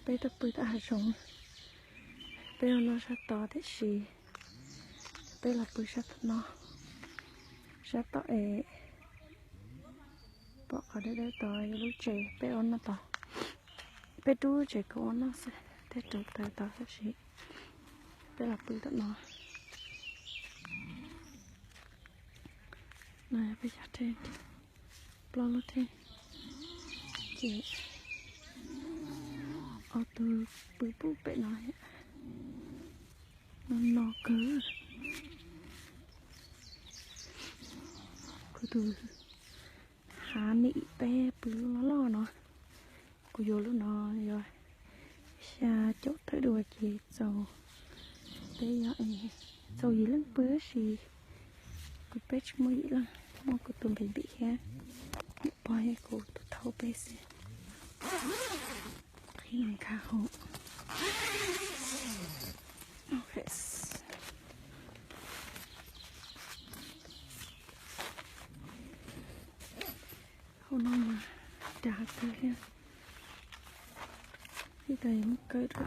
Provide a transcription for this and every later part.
Peb tuaj pw tom hav zoov, peb ua noj sab tod tiam sis peb los pw sab tom no, sab tom es pom qhov dawb dawb tod yog lub tsev peb ua noj tod. Peb rub tsev kom ua noj xwb thiaj rauv taws tod tab sis peb los pw tom no. No yog peb cov rhe, plaub lub rhe, ces ob tug pw pub pem no, no no kawg. Kuv tus hav nim peb pw lub loj loj no, kuv yuav lub no yog xya caum tawm dua ces txaus, peb yog txaus yim leej pw tab sis kuv peb tsis muaj yim leej, muaj kuv tus baby thiab niam pog thiab kuv tus thaub peb xwb. Qhib nkag hauv. Hauv no mas dav kawg thiab. Ib tag muab kaw rau.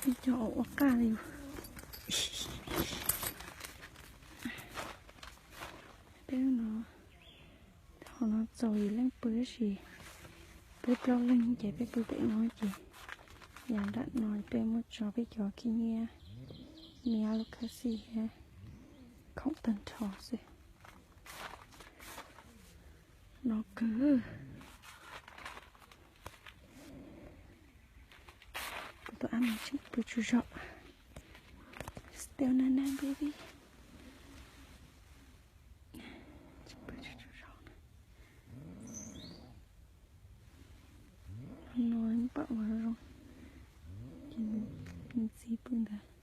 Ib co ua qaj li. Peb no, hauv no txaus yim leej pw tab sis peb plaub leeg ces peb pw pem no ces yav nram no peb muab tso peb cov khib nyiab, me ab lub khab xij thiab khoom tag nrho xwb. No kawg. Kuv tus ab no tseem pw tsaug zog. Still nana baby. Tseem pw tsaug zog na. No pam ua zoo, ces nws txiv pw ntawd.